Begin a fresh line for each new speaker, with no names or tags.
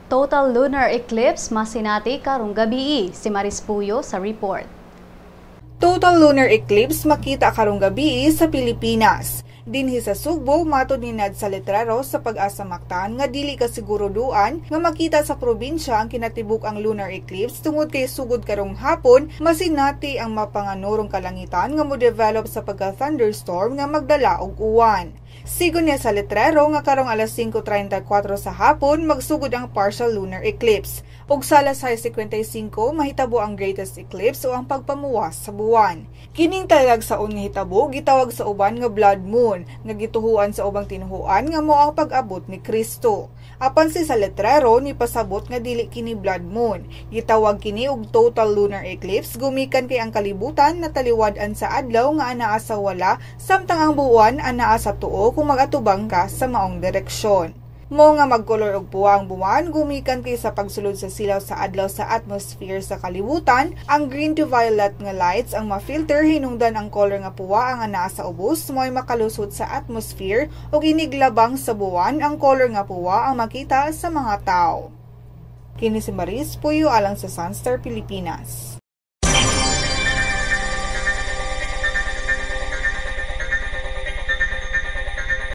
Total lunar eclipse masinati karong gabii. Si Maris Puyo sa report.
Total lunar eclipse makita karong gabii sa Pilipinas. Dinhi sa Sugbo, matod ni Ned Saletrero sa Pag-asa Mactan nga dili ka siguruduan nga makita sa probinsya ang kinatibuk ang lunar eclipse tungod kay sugod karong hapon masinati ang mapanganorong kalangitan nga mo-develop sa pagka-thunderstorm nga magdala og uwan. Sigon niya Saletrero nga karong alas 5:34 sa hapon magsugod ang partial lunar eclipse. Ug sa alas 6:55 mahitabo ang greatest eclipse o ang pagpamuwas sa buwan. Kining talagsaon nga hitabo gitawag sa uban nga blood moon nga gituhuan sa ubang tinuhuan nga mao ang pag-abot ni Kristo. Apan si Saletrero ni pasabot nga dili kini blood moon. Gitawag kini og total lunar eclipse gumikan kay ang kalibutan nataliwad-an sa adlaw nga anaa sa wala samtang ang buwan anaa sa tuo kung mag-atubang ka sa maong direksyon. Mao nga magkolor og puwa ang buwan gumikan kay sa pagsulod sa silaw sa adlaw sa atmosphere sa kalibutan, ang green to violet nga lights ang ma-filter, hinungdan ang color nga puwa ang anaa sa ubos mo'y makalusot sa atmosphere ug iniglabang sa buwan, ang color nga puwa ang makita sa mga tao. Kini si Maris Puyo alang sa Sunstar Pilipinas.